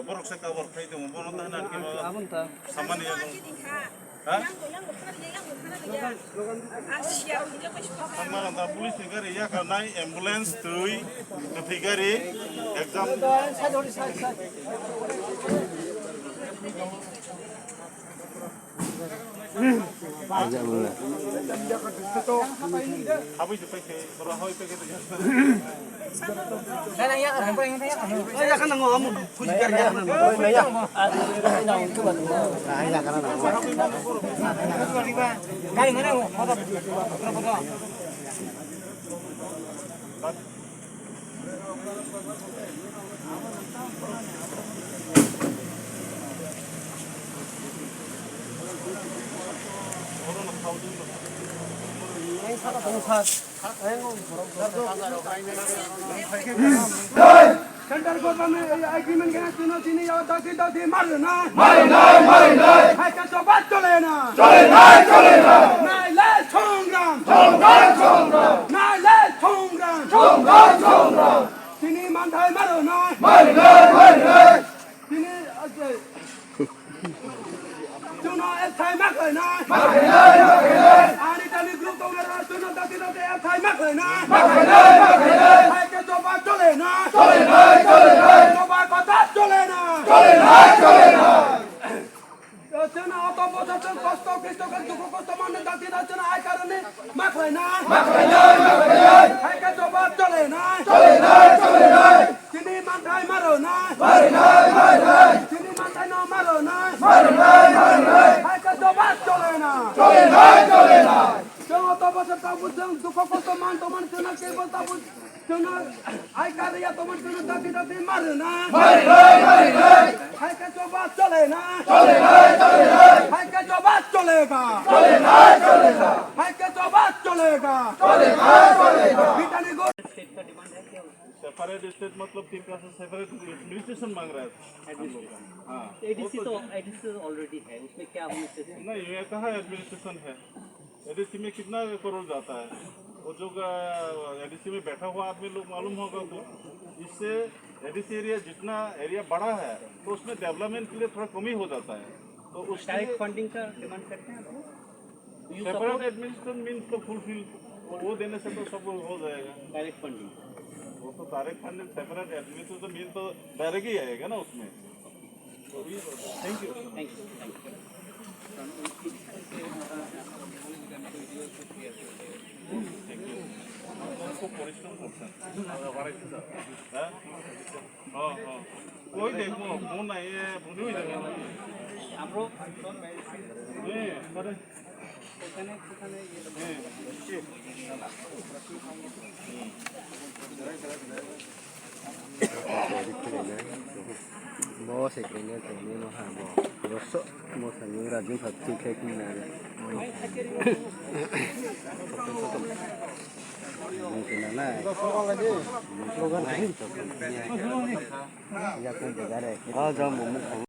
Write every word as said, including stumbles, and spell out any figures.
Borok se cover khai tongo, bono ta hwnka khe ma samani yago. Ha? Tangma rang da police ni gari yakarnai, ambulance, twi, kwthwi gari, exam. Central government agreement kena chwngno chini ya dagi dagi marinai. Marinai, marinai. Hai ka choba chole na. Chole nai, chole nai. Nai le songram. Songram, songram. Nai le songram. Songram, songram. Chini manthai marinai. Marinai, marinai. Chini, ajai. Chwngno F I R ma khlainai. Ma khlainai, ma khlainai. Ani tani group tongnai rok chwngno dati dati F I R ma khlainai. Ma khlainai, ma khlainai. Hai khe choba chole na. Chole nai, chole nai. Choba kotha chole na. Chole nai, chole nai. Chwngno auto bosa chwng kosto kristo khe dukhu kosto manwi dati dati chwngno ai karoni ma khlainai. Ma khlainai, ma khlainai. Hai khe choba chole nai. Chole nai, chole nai. Chini manthai marinai. Marinai, marinai. Chini manthai no marinai. Marinai, marinai. Hai khe choba chole na. Chole nai, chole nai. Chwng auto bosa tabuk chwng dukhu kosto man tongmani chwngno kebo tabuk chwngno ai kariya tongmani chwngno dati dati marinai. Marinai, marinai. Hai khe choba chole na. Chole nai, chole nai. Hai khe choba chole ga. Chole nai, chole nai. Hai khe choba chole ga. Chole nai, chole nai. Bitani go. Separate state मतलब तीन का से separate administration मांग रहा है हम लोग का। हाँ। एडीसी तो, एडीसी तो ऑलरेडी है, उसमें क्या हम उससे नहीं, ये कहाँ एडमिनिस्ट्रेशन है? एडीसी में कितना करोड़ जाता है? वो जो एडीसी में बैठा हुआ आदमी लोग मालूम होगा तो, इससे एडीसी एरिया जितना एरिया बड़ा है तो उसमें डेवलपमेंट के लिए थोड़ा कमी हो जाता है। तो उसके डायरेक्ट फंडिंग का डिमांड करते हैं आप लोग? सेपरेट एडमिनिस्ट्रेशन मीन्स तो फुलफिल, वो देने से तो सब हो जाएगा। Direct funding. वो तो direct funding, separate administration mean तो डायरेक्ट ही आएगा ना उसमें। तो ये, thank you. Thank you, thank you. খুব পরিশ্রম করছেন। হ্যাঁ? হ্যাঁ, হ্যাঁ। ওই দেখো, ফোন নাই, এ, ফোন ওই দেখো। হ্যাঁ, আরে। হ্যাঁ, ঠিক। Bo se kene kene no ha bo. Bo so mo sa ni ra jin pha ti khe kin na. Mo kene na. Ya ko de gare. Ah, ja mo mo.